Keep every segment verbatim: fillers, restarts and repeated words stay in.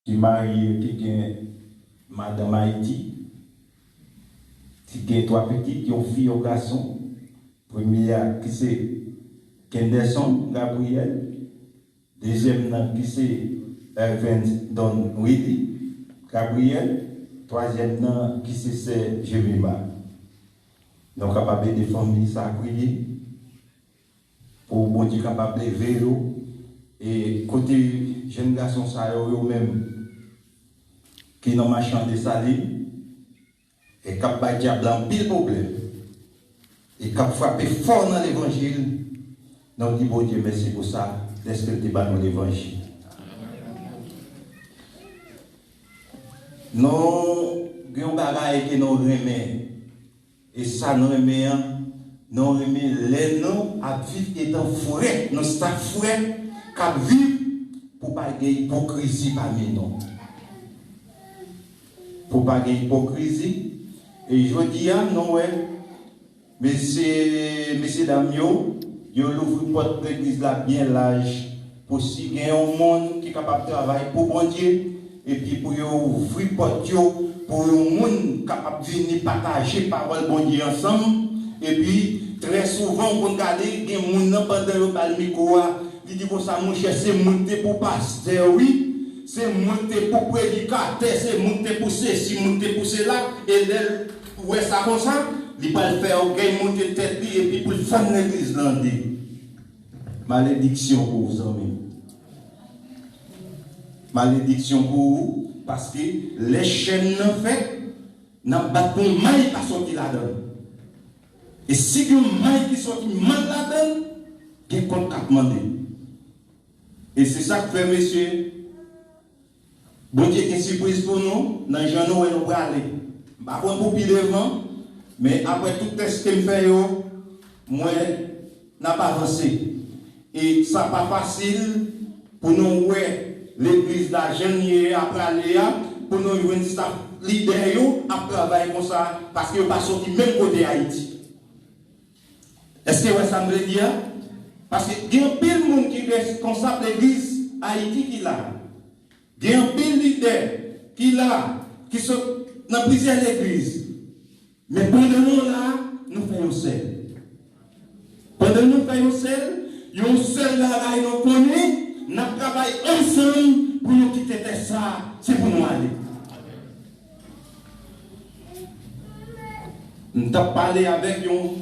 ki marye, ki gen madanm Ayiti, ki gen twa pitit, yon fi, yon gason. Premye a ki se Kenderson Gabriel, dezyèm nan ki se Evans Don Willy Gabriel, twazyèm nan ki se sè Jemima. Nou kapab ede fanmi sa a priye pou Bondye kapab leve yo. E kote jèn gason sa yo, yo menm ki nan machann Desalin, e k ap bay dyab la anpil pwoblèm, e k ap frape fò nan levanjil, nou di Bondye mèsi pou sa, dèske l te ba nou levanjil. Nou gen yon bagay ke nou renmen, e sa nou renmen an, nou renmen lè nou ap viv etan frè, nou se frè k ap viv pou pa gen ipokrizi pami nou. Pou pa gen ipokrizi. E jodi a, nou wè, mesye, mesye dam yo, yo louvri pòt legliz la byen laj pou si gen yon moun ki kapab travay pou Bondye, epi pou yo ouvri pòt yo pou yon moun kapab vini pataje pawòl Bondye ansanm. Epi, trè souvan, ou konn gade, gen moun nan, pandan yo ba l mikwo a, li di konsa, monchè, se mwen k te pou pastè, wi. Se mwen k te pou predikatè, se mwen k te pou sesi, mwen k te pou sela. E lè l wè sa konsa, li pral fè ògèy monte tèt li epi pou l fann legliz lan de. Malediksyon pou ou, zanmi m. Malediksyon pou ou, paske lè chèn nan fèt, n ap bat pou yon may pa sòti ladan l. E si gen yon may ki sòti mal ladan l, gen kont k ap mande. E se sa k fè, mesye, Bondye gen sipriz pou nou nan jan nou wè nou prale. M pa konn pou pi devan, men apre tout tès ke m fè yo, m wè n ap avanse. E sa pa fasil pou nou wè legliz la jan l ye a prale a, pou nou jwenn staf lidè yo ap travay konsa, paske yo pa soti menm kote Ayiti. Èske w wè sa m vle di a? Paske gen anpil moun ki reskonsab legliz Ayiti ki la. Gen anpil lidè ki la, ki sot nan plizyè legliz. Men pandan nou la, nou fè yon sèl. Pandan nou fè yon sèl, yon sèl bagay nou konnen, n ap travay ansanm pou nou kite tè sa, se pou nou ale. M t ap pale avèk yon,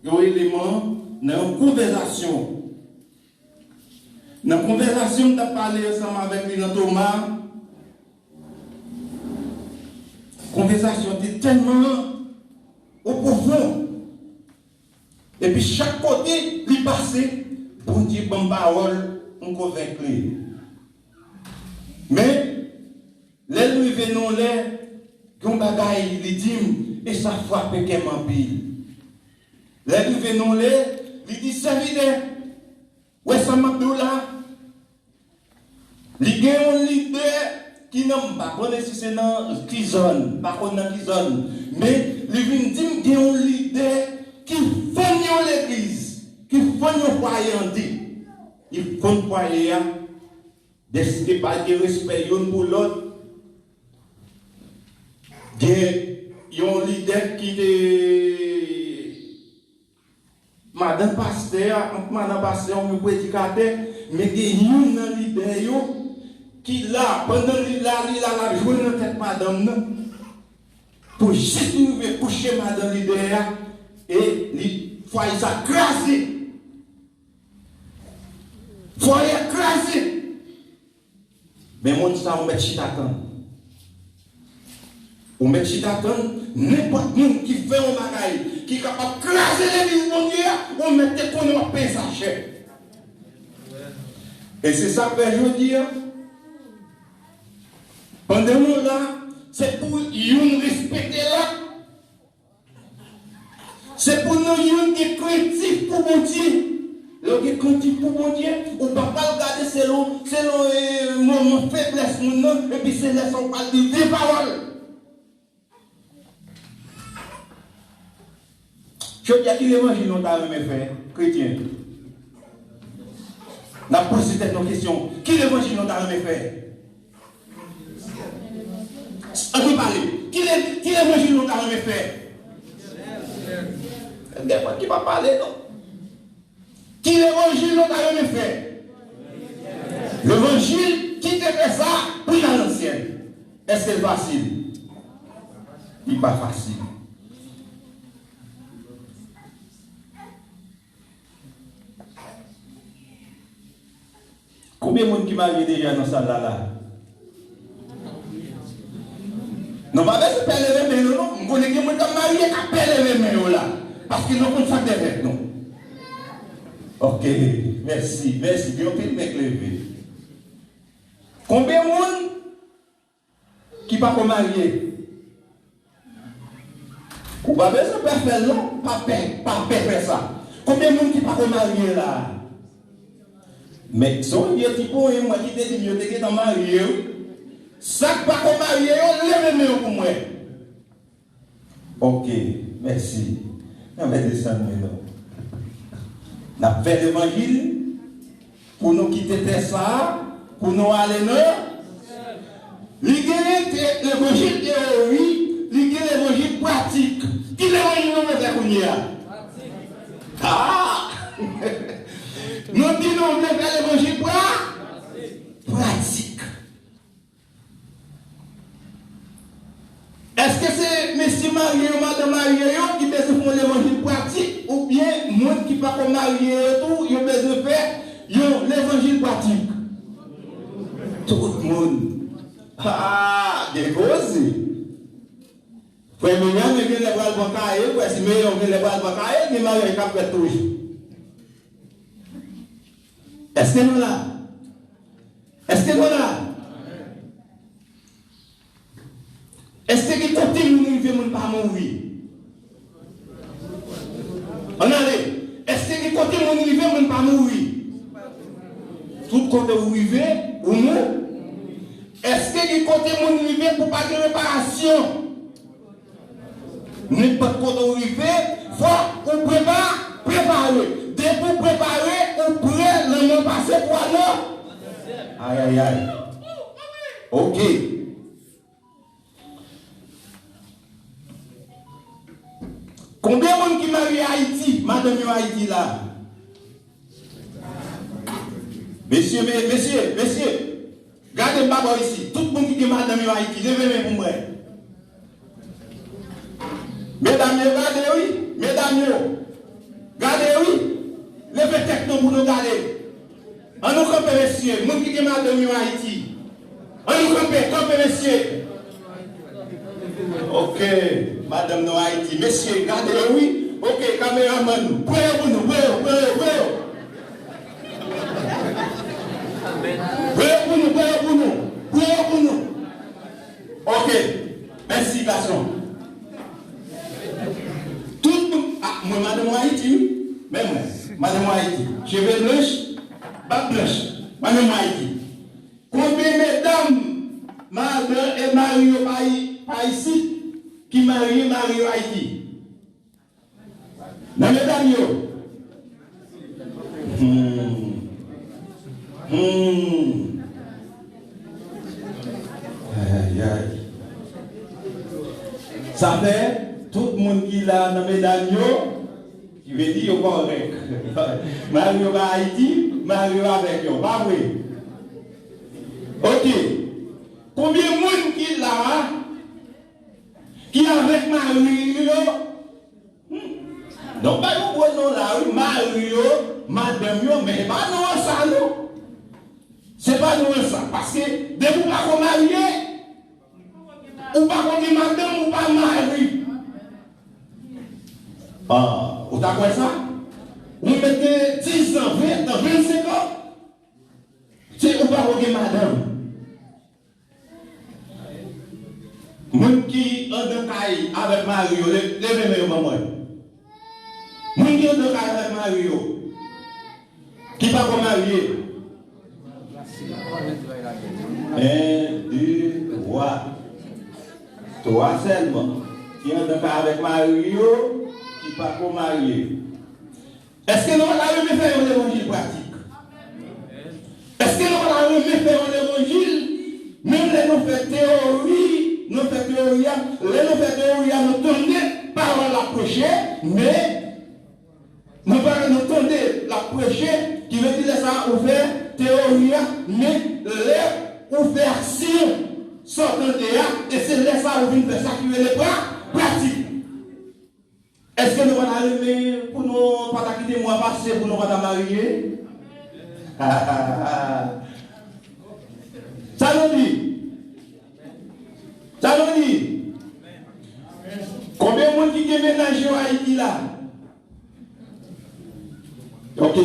yon eleman nan yon konvèsasyon. Nan konvèsasyon m t ap pale ansanm avèk li nan Toma, konvèsasyon te tèlman o pwofon. Epi chak kote li pase, Bondye ban m pawòl, m konvenk li. Men, lè l rive nan yon lè, gen yon bagay li di m, e sa frape kè m anpil. Lè l rive nan yon lè, li di, sèvitè, wè sa m ap di w la? Li gen yon lidè ki nan, m pa konnen si se nan ki zòn, m pa konn nan ki zòn, men li vin di m gen yon lidè ki fann yon legliz, ki fann yon fwaye an de. Li fann fwaye a, dèske pa gen respè youn pou lòt. Gen yon lidè ki te madan pastè a, ant madan pastè a, yon predikatè, men gen youn nan lidè yo ki la, pandan li la, li la, l ap jwe nan tèt madanm nan. Pou jis li rive kouche madan lidè a, e li, fwaye sa kraze. Fwaye a kraze. Men moun sa ou mèt chita tann. Ou mèt chita tann nenpòt moun ki fè yon bagay ki kapab kraze legliz Bondye a, ou mèt te konnen w ap peye sa chè. E se sa k fè jodi a, pandan nou la, se pou youn respekte lòt. Se pou nou youn gen krentif pou Bondye. Lè w gen krentif pou Bondye, ou pa pral gade selon, selon, eh, moman feblès moun nan, epi se lè sa w pral di de pawòl. Jodi a, ki levanjil nou ta renmen fè, kretyen? N ap poze tèt nou kesyon, ki levanjil nou ta renmen fè? Ann nou pale. Ki le, ki levanjil nou ta renmen fè? Gen moun ki pa pale, non. Ki levanjil nou ta renmen fè? Levanjil ki te fè sa pou y al nan syèl. Èske l fasil? Li pa fasil. Konbyen moun ki marye deja nan sal la la? Nou pa bezwen pè leve men nou non. M konnen gen moun k ap marye k ap pè leve men yo la. Paske nou konn sa k dèyè tèt nou. Ok, mèsi, mèsi. Gen anpil men k leve. Konbyen moun ki pako marye? Ou pa bezwen pè fè l non, pa pè, pa pè fè sa. Konbyen moun ki pako marye la? Men se yon vye ti ponyen mwen ki te di m yo te gentan marye wi. Sa k pako marye yo, leve men yo pou mwen. Ok, mèsi. Ann desann men nou. N ap fè levanjil. Pou nou kite tè sa a, pou nou ale nan. Li gen te-, levanjil teyori, li gen levanjil pratik. Ki levanjil nou vle fè kounye a? Ah! Nou di nou vle fè levanjil pra-, pratik. Èske se mesye marye yo, madanm marye yo ki bezwen fè yon levanjil pratik, oubyen moun ki pako marye yo tou, yo bezwen fè yon levanjil pratik? Tout moun. Ah, gen koze. Frè Miriam, men gen lè pral pran kaye, frè Simeyon, gen lè pral pran kaye, gen maryaj k ap fèt toujou. Èske nou la? Èske nou la? Èske gen kote moun rive, moun pa mouri? Ann ale. Èske gen kote moun rive, moun pa mouri? Tout kote ou rive, ou mou. Èske gen kote moun rive pou pa gen reparasyon? Nenpòt kote ou rive, fòk ou prepa-, prepare. Depi w prepare, ou prè, lanmò pase twa nan. Ayayay. Ok. Konbyen moun ki marye Ayiti? Madanm yo Ayiti la. Mesye, me-, mesye, mesye. Gade m pa bò isi. Tout moun ki gen madanm yo Ayiti, leve men pou m wè. Medam yo, gade wi. Medam yo, gade wi. Leve tèt nou pou nou gade. Ann nou kanpe, mesye. Moun ki gen madanm yo Ayiti. Ann nou kanpe, kanpe, mesye. Ok. Madanm nou Ayiti. Mesye, gade yo wi. Ok, kameramann. Pran yo pou nou, pran yo, pran yo, pran yo. Pran yo pou nou, pran yo pou nou. Pran yo pou nou. Ok. Mèsi, gason. Tout moun, ah, mwen, madanm Ayiti, wi. Men mwen, madanm Ayiti. Cheve blanch, bab blanch. Madanm Ayiti. Konbyen medam, madan e mari yo pa i-, pa isit, ki marye mari yo Ayiti? Nan medam yo. Hmm. Hmm. Ayayay. Sa fè, tout moun ki la nan medam yo, ki vle di yo kòrèk. Mari yo pa Ayiti, mari yo avèk yo, pa vre? Ok. Konbyen moun ki la a, ki avèk mari yo? Hmm. Donk, bay yon gwo non la, wi, mari yo, madanm yo, men e pa non an sa, non. Se pa non an sa, paske depi w pa ko marye, ou pa ko gen madanm, ou pa mari. Ah, ou ta kwè sa? Ou mèt gen diz an, ven an, vennsenk an, se ou pa ko gen madanm. Moun ki anndan kay avèk mari yo, le-, leve men yo ban mwen. Moun ki anndan kay avèk mari yo, ki pa ko marye. En, de, twa. Twa sèlman. Ki anndan kay avèk mari yo, ki pa ko marye. Èske nou pa ta renmen fè yon levanjil pratik? Èske nou pa ta renmen fè yon levanjil, menm lè nou fè teyori, nou teori a, lè nou fè teori a, nou tande pawòl l ap preche, men nou pa, nou tande l ap preche, ki vle di lè sa a ou fè teori a, men lè ou fè aksyon sa w tande a, e se lè sa a ou vin fè sa ki rele pra-, pratik. Èske nou pa ta renmen pou nou pa ta kite mwa pase pou nou pa ta marye? Sa nou di? Sa nou di? Konbyen moun ki gen mennaj yo Ayiti la? Ok.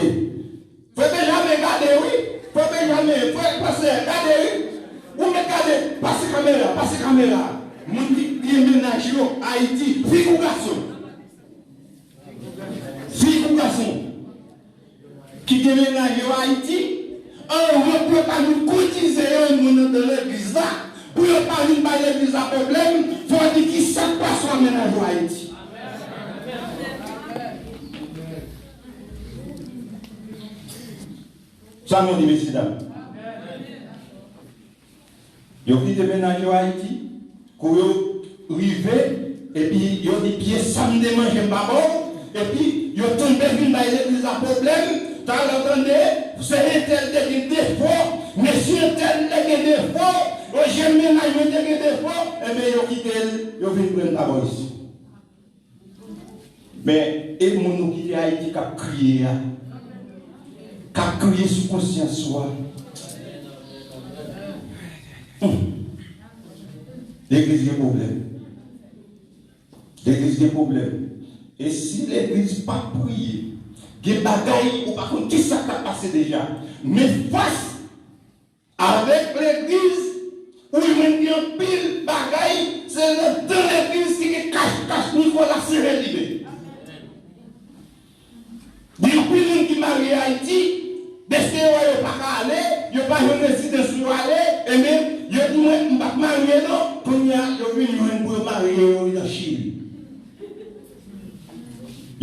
Frè Benjamen, gade wi. Frè Benjamen, frè pastè, gade wi. Ou mèt gade, pase kamera, pase kamera. Moun ki gen mennaj yo Ayiti, fi kou gason. Fi kou gason. Ki gen mennaj yo Ayiti, anvan pou yo pa vin koutize yon moun anndan legliz la, pou yo pa vin bay legliz la pwoblèm, fò w di ki sa k pase ak mennaj yo Ayiti. Sa nou di, mesye dam? Yo kite mennaj yo Ayiti, kou yo rive, epi yo di, "Pyès sa m te manje m pa ba w," epi yo tonbe vin bay legliz la pwoblèm, talè w tande, sè entèl te gen defo, mesye entèl te gen defo, o je mennaj mwen te gen defo, enben yo kite l, yo vin pran l pa ba w isi. Men, e moun nou kite Ayiti k ap kriye a, k ap kriye sou konsyans ou a. Hmm. Legliz gen pwoblèm. Legliz gen pwoblèm. E si legliz pa priye, gen bagay ou pa konn kisa k ap pase deja. Men fòs Avèk legliz, ou jwenn gen anpil bagay, se nan tan legliz ki gen kach kach Nikola sere limen. Gen anpil moun ki marye Ayiti, dèske yo wè yo pa ka ale, yo pa jwenn rezidans pou yo ale, enben, yo di mwen, "M p ap marye non." Kounye a, yo vin jwenn pou yo marye yo nan Chili.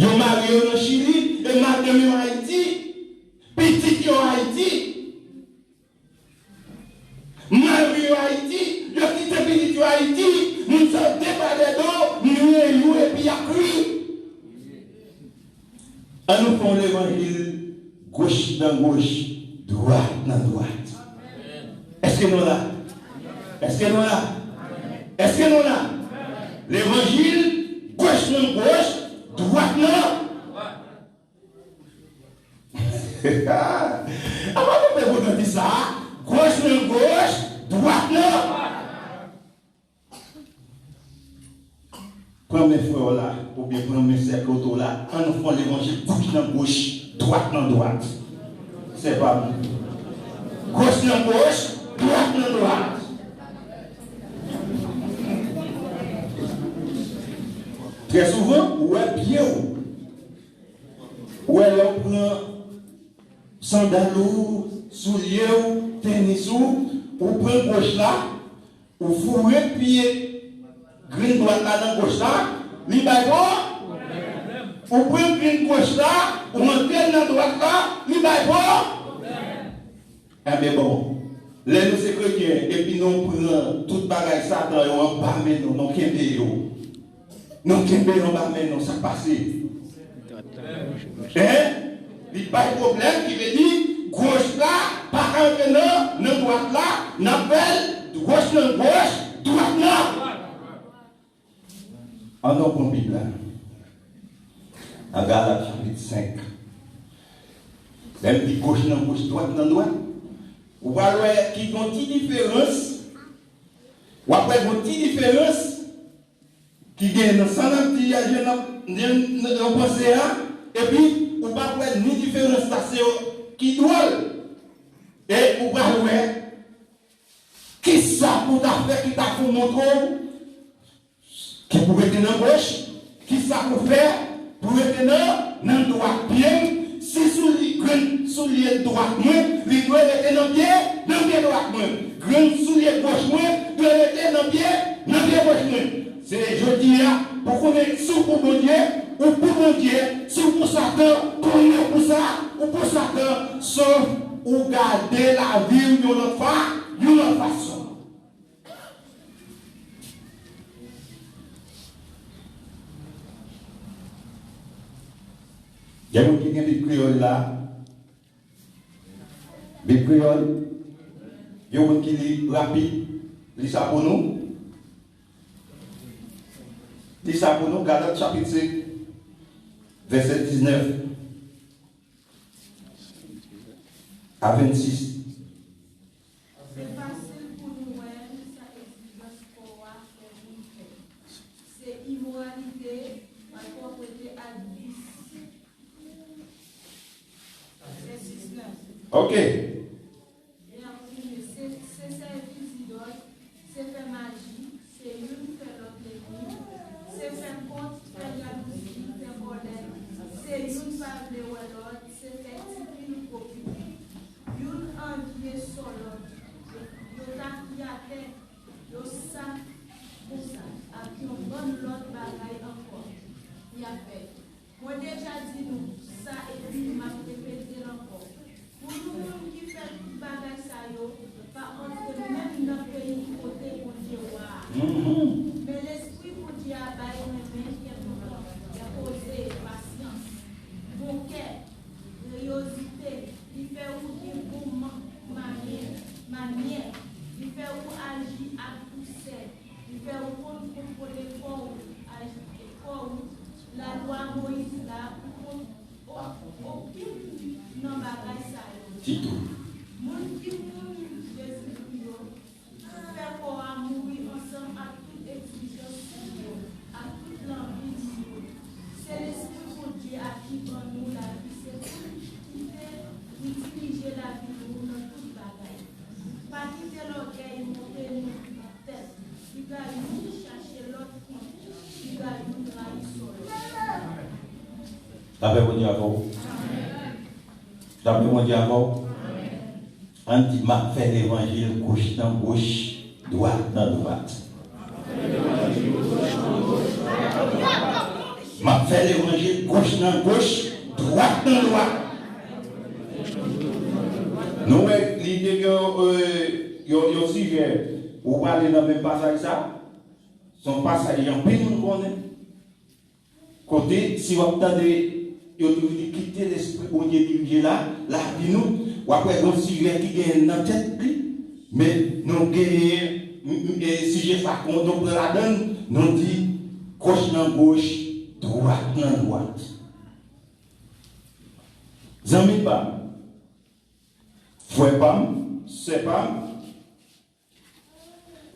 Yo marye yo nan Chili, e madanm yo Ayiti, pitit yo Ayiti. Mari yo Ayiti, yo kite pitit yo Ayiti, moun sa yo debade do, mouye yo epi y ap ri. An nou fè yon levanjil goch nan goch, dwat nan dwat. Èske nou la? Èske nou la? Èske nou la? Levanjil goch nan goch, dwat nan Apa nou fè pou nou di sa, goch nan goch, dwat nan. Pran men frè w la, oubyen pran men sè kote w la, an nou fè levanjil goch nan goch, dwat nan dwat. Se pa m. Goch nan goch, dwat nan dwat. Trè souvan, ou wè pye w. Ou wè lè w pran sandal ou, soulye w, tenis ou, ou pran goch la, ou foure pye grenn dwat la nan goch la, li bay pwoblèm. Ou pran grenn goch la, ou antre l nan dwat la, li bay pwoblèm. Enben bon, lè nou se kretyen epi nou pran tout bagay Satan yo anba men nou, nou kenbe yo. Nou kenbe yo anba men nou, sa k pase? Hein? Li bay pwoblèm, ki vle di, goch la pa ka antre nan, nan dwat la, n ap fè l goch nan goch, dwat nan. An nou pran Bib la. Nan Galat chapit senk. Lè m di goch nan goch, dwat nan dwat, ou pral wè ki gon ti diferans. W ap wè gon ti diferans ki gen nan sa n ap di a, jan n ap, jan n ap panse a, epi ou p ap wè ni diferans la, se yo ki dwòl. E ou pral wè kisa pou w ta fè ki ta pou montre w ki pou rete nan goch, kisa pou fè pou rete nan, nan dwat pye m, si soulye, grenn soulye dwat mwen, li dwe rete nan pye, nan pye dwat mwen. Grenn soulye goch mwen dwe rete nan pye, nan pye goch mwen. Se jodi a, pou konnen si w pou Bondye, ou pou Bondye, si w pou Satan, konnen ou pou sa, ou pou Satan, sòf ou gade lavi w yon lòt fa, yon lòt fason. Gen moun ki gen Bib kreyòl la? Bib kreyòl? Gen moun ki li rapid? Li sa pou nou? Li sa pou nou, Galat chapit senk, vèsè diznèf a vennsis. Se fasil pou nou wè sa egzijans kò a fè moun fè. Se imoralite, enpwòpte ak vis. Vèsè diznèf. Ok. Li ap kontinye, se, se sèvi zidòl, se fè maji, se youn fè lòt lènmi, se fè kont, fè jalouzi, fè kòlè, se youn pa vle wè lòt, se fè ti pil kopi. Youn anvye sò lòt, yo, yo tapye atè, yo sa konsa, ak yon bann lòt bagay ankò, y ap fè. Mwen deja di nou sa epi m ap repete l ankò. Pou nou moun ki fè tout bagay sa yo, pa antre menm nan peyi kote Bondye wa a. Mhm. Men Lespri Bondye a bay renmen, kè kontan, kè poze, pasyans, bon kè, reyozite, li fè ou gen bon man-, manyè, manyè, li fè ou aji ak dousè, li fè ou konn kontwole kò ou, aji kò ou, lalwa Moyiz la, pou kont o-, okenn nan bagay sa yo. Ditou. Moun ki mouri Jezi pou yo, fè kò a mouri ansanm ak tout egzijans nou yo, ak tout lanvi nou yo. Se Lespri Bondye a ki ban nou lavi, se pou l ki te, li dirije lavi nou nan tout bagay. Pa kite lògèy monte nou nan tèt, piga youn chache lòt kont, piga youn rayi sò lòt. Lapè Bondye avè w. Lapè Bondye avè w. Ann di, "M ap fè levanjil goch nan goch, dwat nan dwat." M ap fè levanjil goch nan goch, dwat nan dwat. Nou wè, li te gen, euh, yon, yon sijè, ou pale nan menm pasaj sa, se yon pasaj anpil moun konnen. Kote, si w ap tande, yo toujou di, "Kite Lespri Bondye dirije la, lavi nou." W ap wè gon sijè ki genyen nan tèt li, men nou genyen, m, m, e, sijè sa, kon nou pran ladan l, nou di, "Goch nan goch, dwat nan dwat." Zanmi pa m, frè pa m, sè pa m,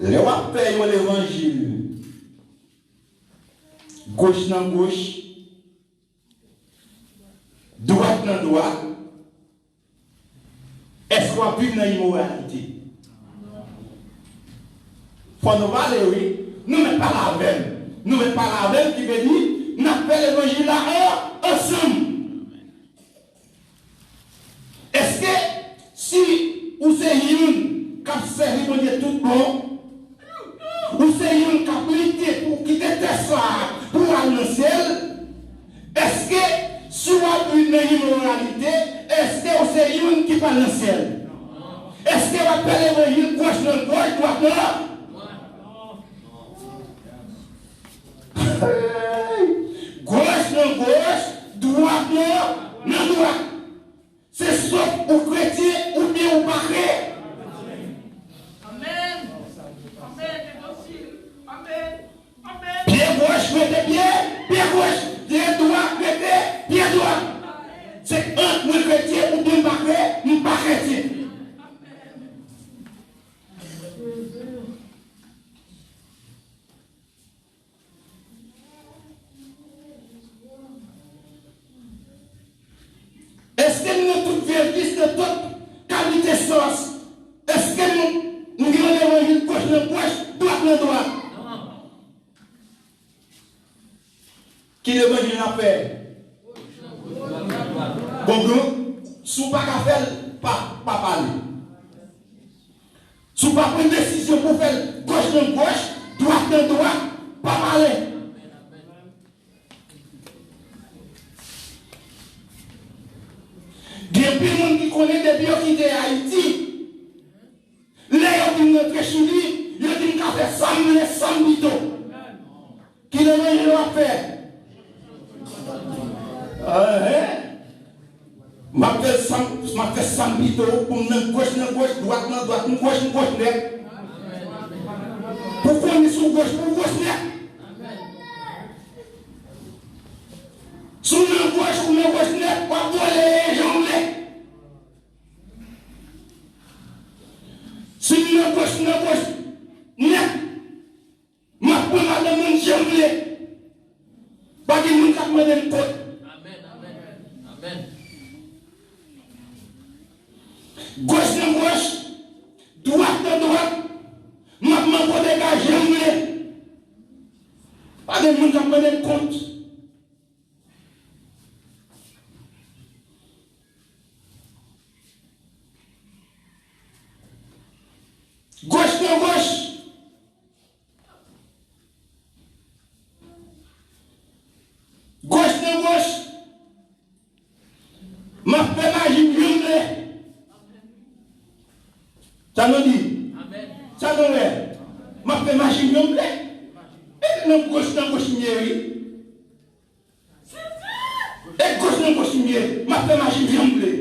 lè w ap fè yon levanjil, goch nan goch, dwat nan dwat, èske w ap viv nan imoralite? Fò nou pale, wi. Nou mèt pale avè m. Nou mèt pale avè m, ki vle di, n ap fè levanjil la an, ansanm. Èske si ou se youn k ap sèvi Bondye tout bon, ou se youn k ap lite pou kite tè sa a pou w al nan syèl, èske si w ap viv nan imoralite, èske ou se youn ki pral nan syèl? Èske w ap fè levanjil goch nan goch, dwat nan Hey! Goch nan goch, dwat nan, nan dwat. Se sòf ou kretyen oubyen ou pa kre. Amèn. Amèn. Levanjil. Amèn. Amèn. Pye goch rete pye, pye goch. Pye dwat rete pye dwat. Se ant mwen kretyen oubyen m pa kre, m pa kretyen. Èske nou nan tout vèvis, nan tout kalite sans? Èske nou, nou gen yon levanjil goch nan goch, dwat nan dwat? Ki levanjil n ap fè? Bon, bon, si w pa ka fè l, pa, pa pale. Si w pa pran desizyon pou fè l goch nan goch, dwat nan dwat, pa pale. Gen anpil moun ki konnen depi yo kite Ayiti, lè yo vin rantre Chili, yo di, "M ka fè sa m vle, sa m pito." Ki levanjil w ap fè? Enhen. dwat nan dwat, m goch, m goch nèt. Pou konnen si w goch, pou w goch nèt. Si w nan goch, ou nan goch nèt, w ap vole jan w vle. Si m nan goch, m nan goch nèt. M ap pran madanm mwen jan m vle. Pa gen moun k ap mande m kont. Amèn, amèn, amèn. Goch nan goch, dwat nan dwat, m ap manbo dega jan m vle. Pa gen moun k ap mande m kont. Goch nan goch. Goch nan goch. M ap fè maji m jan m vle. Sa nou di? Amèn. Sa nou wè? M ap fè maji m jan m vle. E nan goch nan goch m ye, wi. E goch nan goch m ye. M ap fè maji m jan m vle.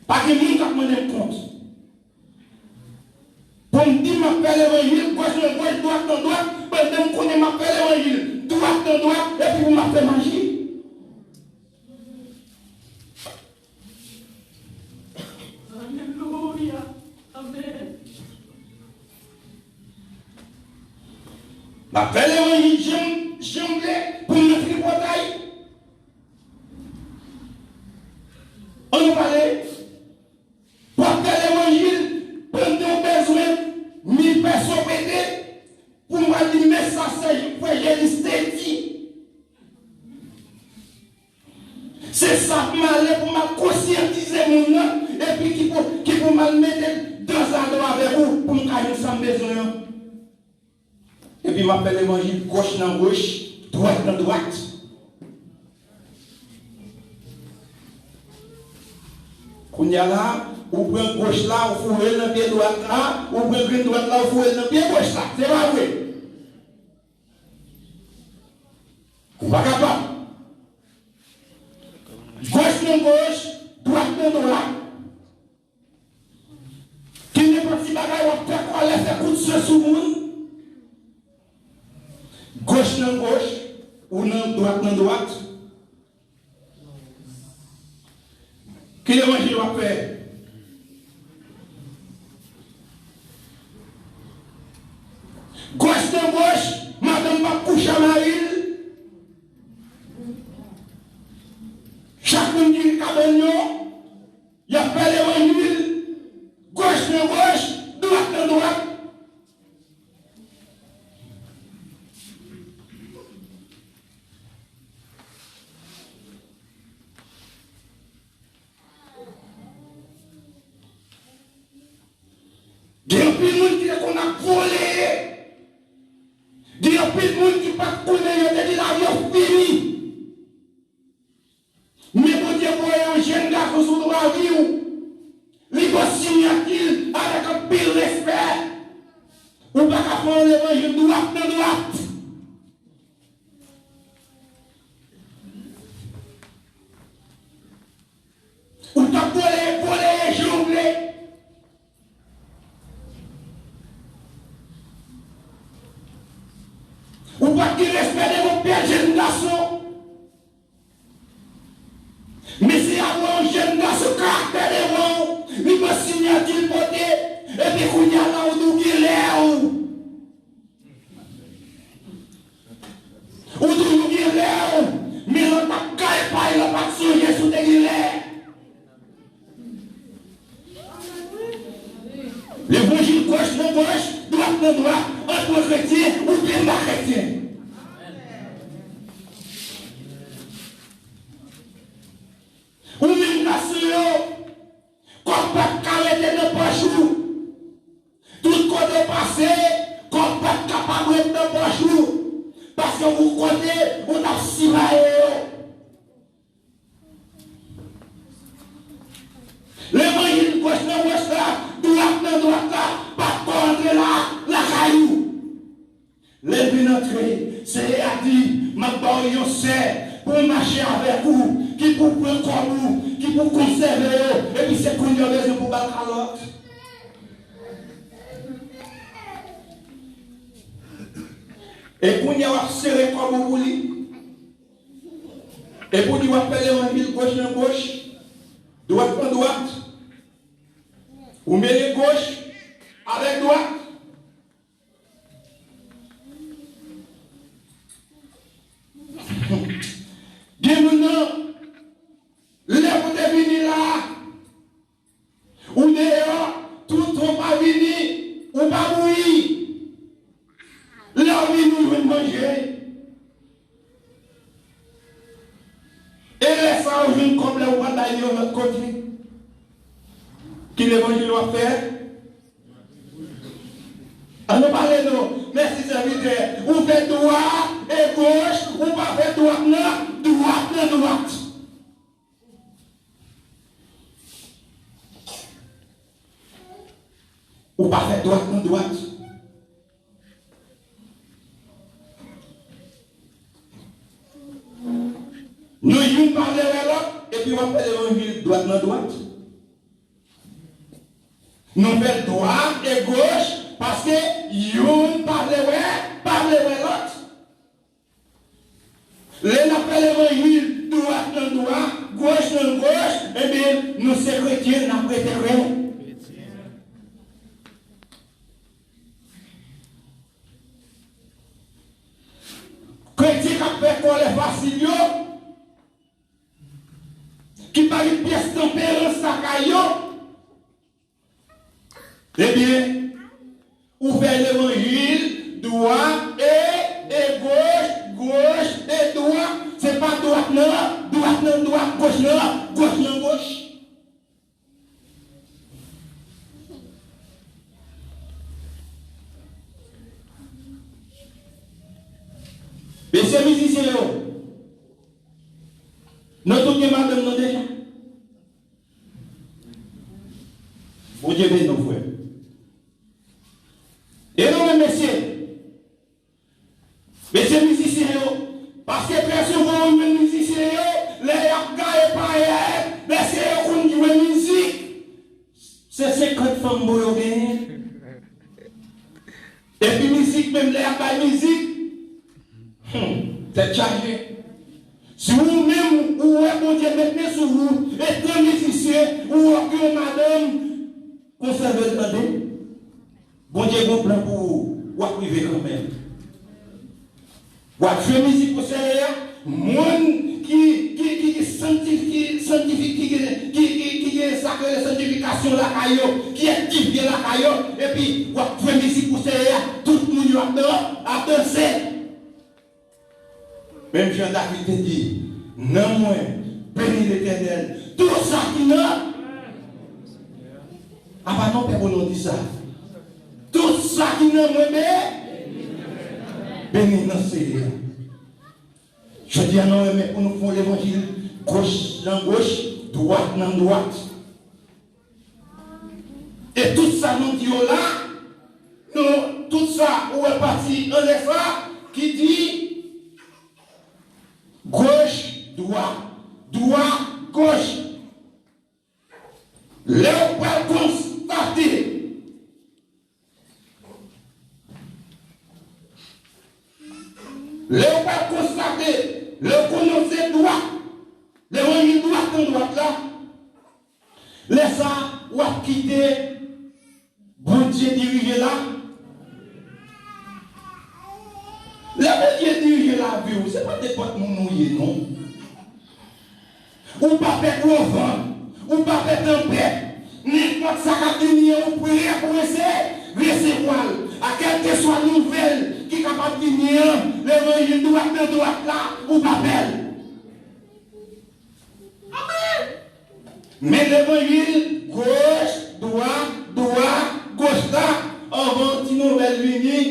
Pa gen moun k ap mande m kont. Pou m di m ap fè levanjil, goch nan goch, dwat nan dwat, pandan m konnen m ap fè levanjil, dwat nan dwat, epi pou m ap fè maji. Alelouya. Amèn. M ap fè levanjil jan, jan m vle pou m nan tripotay. Ann nou pale. W ap fè levanjil pandan w bezwen mil pèso pete pou m al di men sa sè frè Jenis te di. Se sa k male pou m al konsyantize moun nan, epi ki pou, ki pou m al mete l dan zado avèk ou, pou m ka jwenn sa m bezwen an. Epi m ap fè levanjil goch nan goch, dwat nan dwat. Kounye a la, ou pran goch la, ou foure l nan pye dwat la, ou pran grenn dwat la, ou foure l nan pye goch la. Se pa vre? Ou pa kapab. Goch nan goch, dwat nan dwat. Ki nenpòt ti bagay w ap fè kòlè, fè kout zye sou moun. Goch nan goch, ou nan dwat nan dwat. Ki levanjil w ap fè? Goch nan goch, madanm p ap kouche ak mari l. Chak moun ki kabann yo, y ap fè levanjil, goch nan goch, dwat nan dwat. Gen anpil moun ki te konn ap vole. Gen anpil moun ki pa t konnen yo te di lavi yo fini. Men Bondye voye yon jèn gason sou lavi w. Li pran siyati l avèk anpil respè. Ou pa ka fè yon levanjil dwat nan dwat. Ou t ap vole, vole jan w vle. Ou pa t gen respè devan pè jèn gason. Men se apre yon jèn gason karaktè devan w, li pran siyati l pote, epi kounye a la ou di w gen lè w. Ou toujou gen lè w, men lè w t ap kay pa l, ou pa t sonje si w te gen lè. Levanjil goch nan goch, dwat nan dwat, ant kretyen oubyen pa kretyen. Ou menm gason yo, kòb pa t ka rete nan pòch ou. Tout kote w pase, kòb pa t kapab ret nan pòch ou, paske ou kote ou t ap simaye yo. Levanjil goch nan goch la, dwat nan dwat la, pa t ko antre la, lakay ou. Lè l vin antre, Senyè a di, m ap ba w yon sè pou w mache avèk ou, ki pou pran kòb ou, ki pou konsève yo, epi se kounye a w bezwen pou ba l kalòt. E kounye a w ap sere kòb ou pou li. Epi w di w ap fè levanjil goch nan goch, dwat nan dwat. Ou mele goch avèk dwat. Gen moun nan, lè pou te vini la, ou deyò, tout twonp a vini, ou pa bouyi. Lè w vini, ou jwenn manje. E lè sa a, ou jwenn kòb la, ou pral bay li yon lòt kote. Ki levanjil w ap fè? An nou pale non. Mèsi sèvitè. Ou fè dwat e goch, ou pa fè dwat nan, dwat nan dwat. Ou pa fè dwat nan dwat. Nou youn pa vle wè lòt, epi w ap fè levanjil dwat nan dwat. Nou fè l dwat e goch, paske youn pa vle wè, pa vle wè lòt. Lè n ap fè levanjil dwat nan dwat, goch nan goch, ebyen, nou se kretyen, n ap rete kretyen. Kretyen k ap fè kòlè fasil yo, ki pa gen pyès tanperans lakay yo, ebyen, ou fè levanjil dwat e, e goch, goch e dwat. Se pa dwat nan, dwat nan dwat, goch nan, goch nan goch. Mesye mizisyen yo, nou tout gen madanm nou deja. Bondye beni w, frè. E nou menm, mesye, mesye mizisyen yo, paske trè souvan, ou jwenn mizisyen yo, lè y ap gaye payèt, mesye yo konn jwe mizik. Se senkant fanm bon yo genyen. Epi mizik, menm lè y ap bay mizik, hmm, tèt chaje. Si ou menm, ou wè Bondye met men sou ou, etan mizisyen, ou wè w gen yon madanm, konsève l tande. Bondye gen yon plan pou ou, w ap rive kanmenm. W ap jwe mizik pou Seyè a. Moun ki, ki, ki, ki santifi-, santifi-, ki gen, ki, ki, ki gen sa k rele santifikasyon lakay yo, ki ekipye lakay yo, epi w ap jwe mizik pou Seyè a, tout moun yo ap dan-, ap danse. Menm jan David te di, nanm mwen, beni Letènèl, tout sa ki nan, apa non pèp ou non di sa, tout sa ki nan mwen, be-, beni nan Seyè a. Jodi a, nou renmen pou nou fè yon levanjil goch nan goch, dwat nan dwat. E tout sa nou di yo la, nou, tout sa ou wè pati anlè sa, ki di goch, dwat, dwat, goch. Lè w pral konstate, lè w pral konstate, lè w konnen w se dwat, levanjil dwat nan dwat la, lè sa a, w ap kite Bondye dirije la. Lè Bondye dirije lavi w, se pa nenpòt moun ou ye, non. Ou pa pè gwo van, ou pa pè tanpèt. Nenpòt sa k ap vini an, ou prè pou rese, resevwa l. A kèlkeswa nouvèl ki kapab vini an, levanjil dwat nan dwat la, ou pa pè l. Men levanjil, goch, dwat, dwat, goch la, anvan ti nouvèl vini,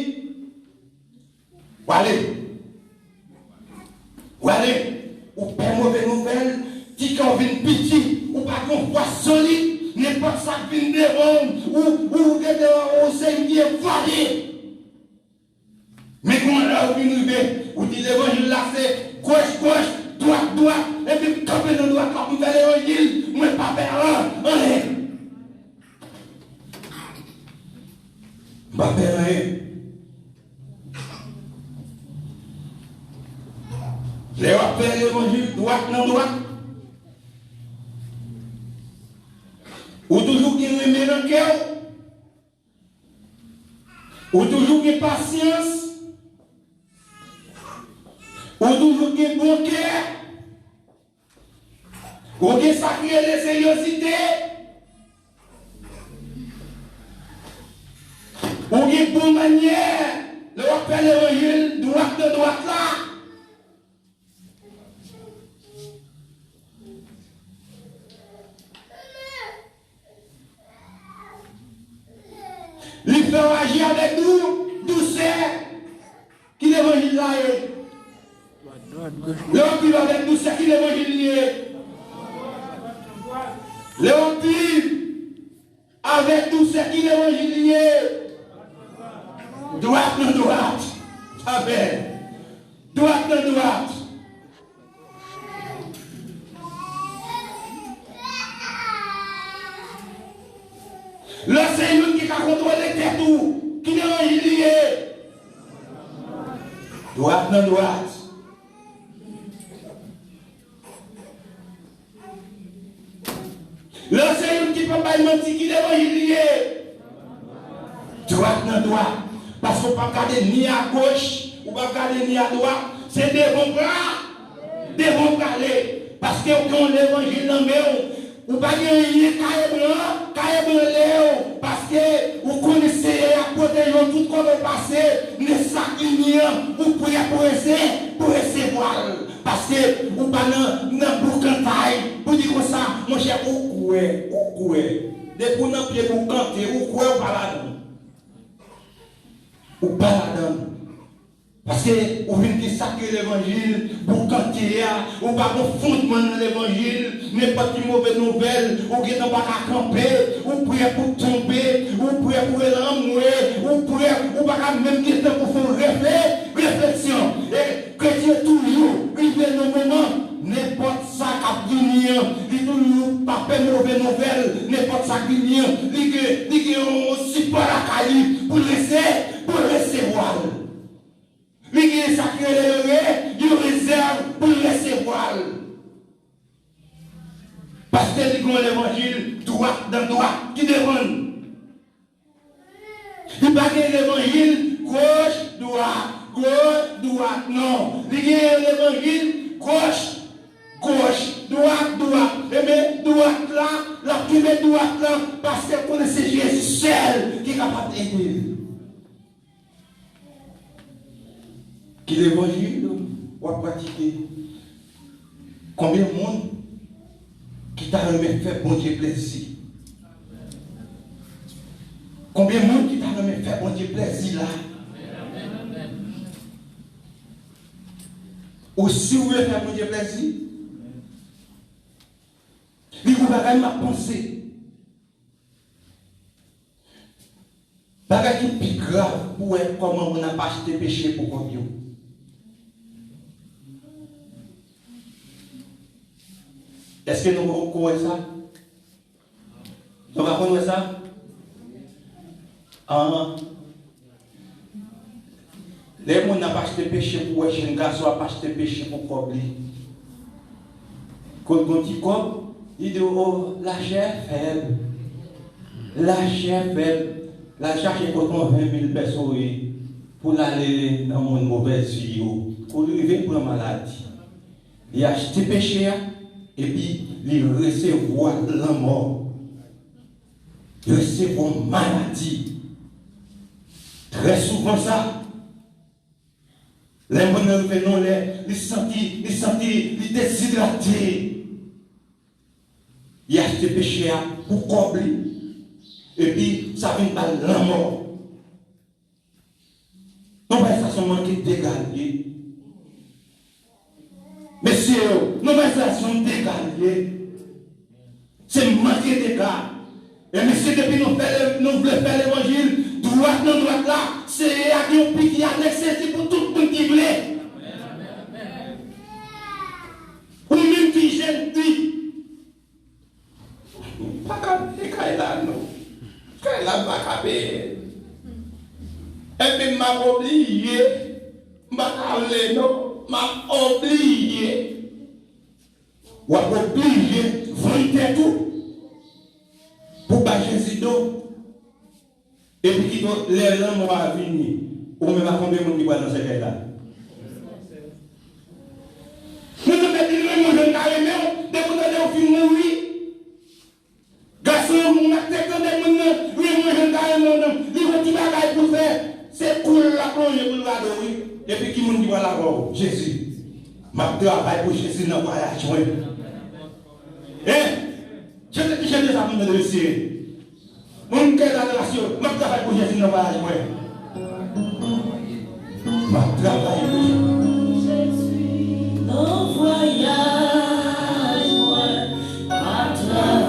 w ale. W ale. Ou pè move nouvèl, ti kè w vin piti, ou pa gen yon fwa solid, nenpòt sa k vin devan w, ou, ou gen devan w, ou se vye vale. Men kouman lè ou vin rive, ou di levanjil la se goch, goch, dwat, dwat, epi m kanpe nan dwat la pou m fè levanjil, mwen pa pè anyen. M pa pè anyen. Lè w ap fè levanjil dwat nan dwat, ou toujou gen renmen nan kè w. Ou toujou gen pasyans. Ou toujou gen bon kè. Ou gen sa ki rele seryozite. Ou gen bon manyè lè w ap fè levanjil dwat nan dwat la. Li fè w aji avèk dou, dousè. Ki levanjil la ye? Lè w ap viv avèk dousè, ki levanjil li ye? Lè w ap viv avèk dousè, ki levanjil li ye? Dwat nan dwat. Amèn. Dwat nan dwat. Lè se youn ki ka kontwole tèt ou, ki levanjil li ye? Dwat nan dwat. Lè se youn ki pa bay manti, ki levanjil li ye? Dwat nan dwat. Paske w p ap gade ni agoch, ou p ap gade ni adwat. Se devan w pra-, devan w prale. Paske w gen yon levanjil nan men w. Ou pa gen anyen k ka ebran-, k ka ebranle w. Paske ou konnen Seyè a ap pwoteje w tout kote w pase. Men sa k vini an, ou prè pou rese-, pou resevwa l. Paske ou pa nan, nan boukantay pou di konsa, monchè, ou kwè, ou kwè. Depi w nan pye boukante, ou kwè ou pa ladan l. Ou pa ladan l. Paske ou vin gen sa k rele levanjil, boukante a, ou pa gon fondman nan levanjil, nenpòt ki move nouvèl, ou gentan pa ka kanpe, ou prè pou tonbe, ou prè pou rele anmwe, ou prè, ou pa ka menm gentan pou fè yon refle-, refleksyon. E Kretyen toujou rive nan moman, nenpòt sa k ap vini an, li toujou pa pè move nouvèl, nenpòt sa k vini an, li gen, li gen yon sipò lakay li pou l rese-, pou l resevwa l. Li gen sa k rele yon re-, yon rezèv pou l resevwa l. Paske li gen yon levanjil dwat nan dwat ki devan l. Li pa gen levanjil goch, dwat, goch, dwat, non. Li gen levanjil goch, goch, dwat, dwat. Ebyen, dwat la, l ap kenbe dwat la, paske l konnen se Jezi sèl ki kapab ede l. Ki levanjil w ap pratike? Konbyen moun ki ta renmen fè Bondye plezi? Konbyen moun ki ta renmen fè Bondye plezi la? Ou si w vle fè Bondye plezi? Li gon bagay m ap panse. Bagay ki pi grav pou wè kòman moun ap achte peche pou kòb yo. Èske nou poko wè sa? Nou pa konn wè sa? An. Lè moun ap achte peche pou wè jèn gason ap achte peche pou kòb li. Kot gon ti kòb, li di, "O, lachè fèb. Lachè fèb." L al chache kot yon ven mil pèso ye pou l ale nan monn movèz vi yo. Kou li rive, li pran maladi. Li achte peche a, epi li resevwa lanmò. Li resevwa maladi. Trè souvan sa, lè moun nan rive nan lè, li santi, li santi, li dezidrate. Li achte peche a pou kòb li. Epi, sa vin ba l lanmò. Non pa sa se yon manke dega l ye. Mesye yo, non pa sa se yon dega l ye. Se manke dega. E mesye, depi nou fè le-, nou vle fè levanjil, dwat nan dwat la, Seyè a gen yon piki a nèg sezi pou tout moun ki vle. Ou menm ki jèn fi, m ap oblije, m pa ta vle non, m ap oblije. W ap oblije vann tèt ou pou w bay Jezi do. Epi kite w, lè lanmò a vini, ou menm ak konbyen moun ki pral nan sèkèy la? Mwen menm, depi lè mwen jwenn ka renmen w, depi w tande w fin mouri. Gason, moun ak tèt nan tèt moun nan, li mwen jwenn ka renmen w nan, li gon ti bagay pou l fè, se kou l l ap lonje pou l gade w, wi. Epi ki moun ki pral avè w? Jezi. M ap travay pou Jezi nan vwayaj mwen. Hein? Chante ti chante sa pou mwen, mesye. Moun k adorasyon, m ap travay pou Jezi nan vwayaj mwen. M ap travay pou Jezi nan vwayaj mwen. M ap travay.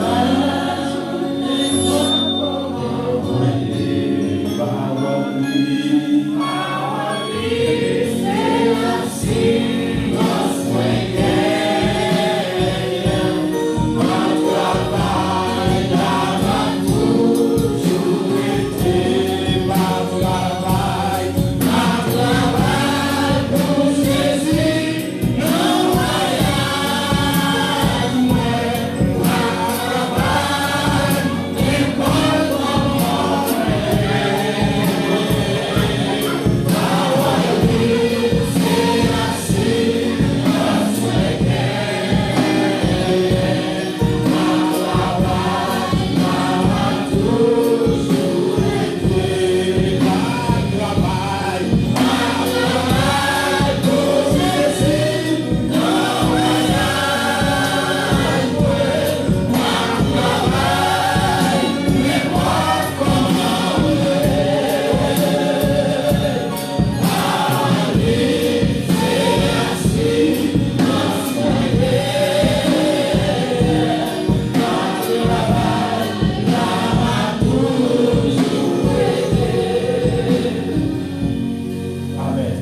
Amèn.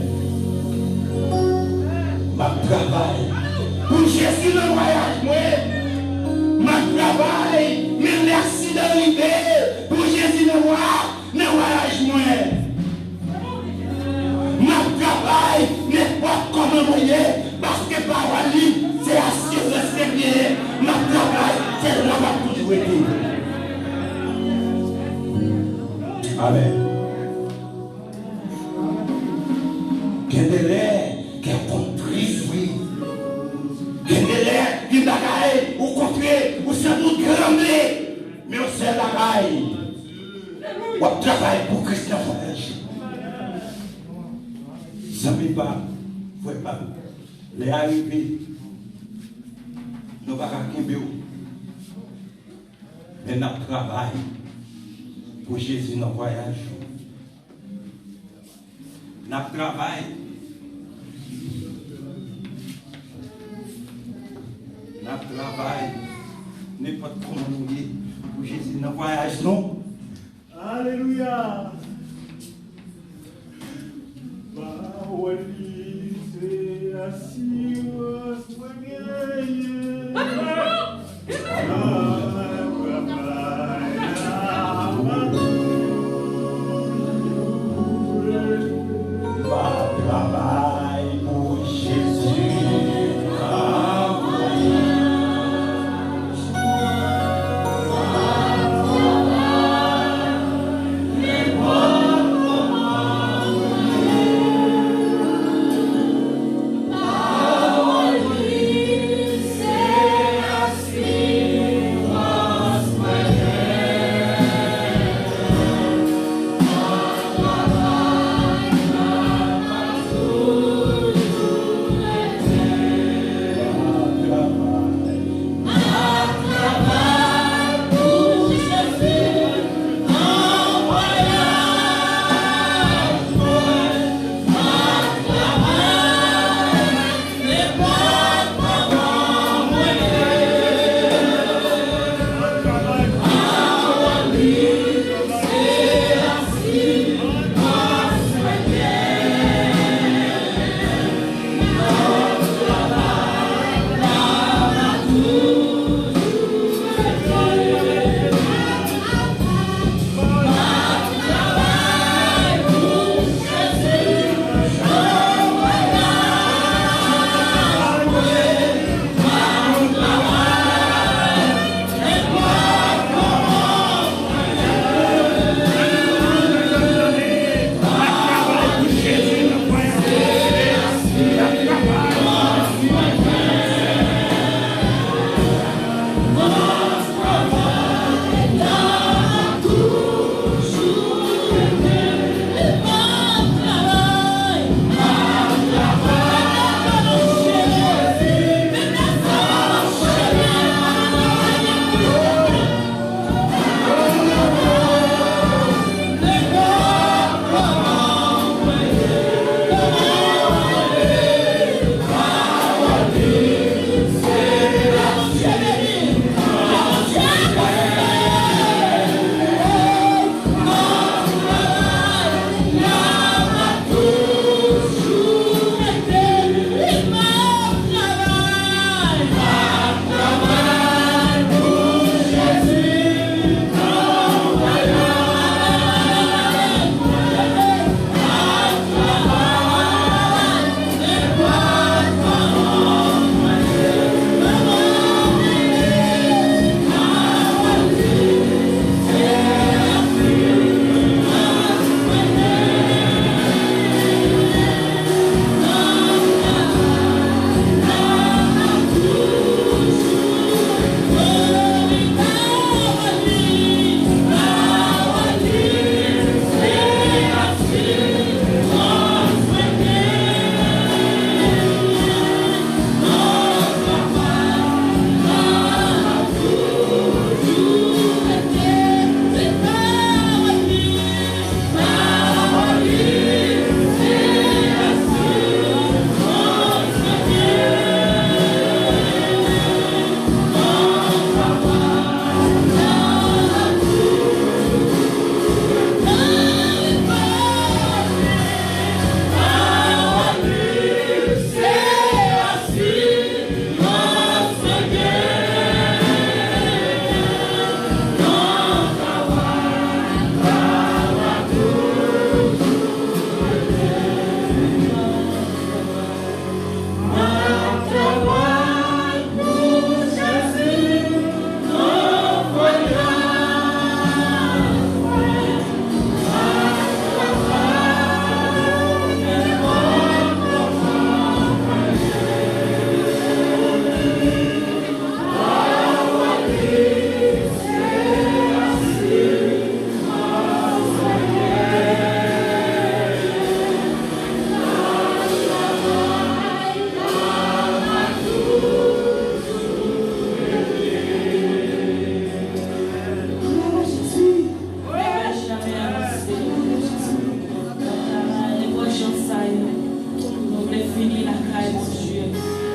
M ap travay pou Jezi nan vwayaj mwen. M ap travay, menm lè aksidan rive, pou Jezi nan vwa-, nan vwayaj mwen. M ap travay, nenpòt kòman mwen ye, paske pawòl li, se asirans ke m genyen. M ap travay, se la m ap toujou rete. Amèn. Gen de lè, kè w konn tris, wi. Gen de lè, gen bagay, ou kontre, ou santi w tranble. Men yon sèl bagay, w ap travay pou Kris nan vwayaj. Zanmi pa m, frè pa m, lè a rive, nou pa ka kenbe w. Men n ap travay pou Jezi nan vwayaj ou. N ap travay. N ap travay. Nenpòt kòman nou ye, pou Jezi nan vwayaj nou. Alelouya. Pawòl li se asirans mwen genyen.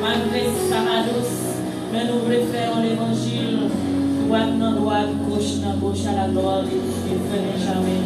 Malgre sa pa dous, men nou vle fè yon levanjil dwat nan dwat, goch nan goch, à la gloire de Dieu, frè Benjamin.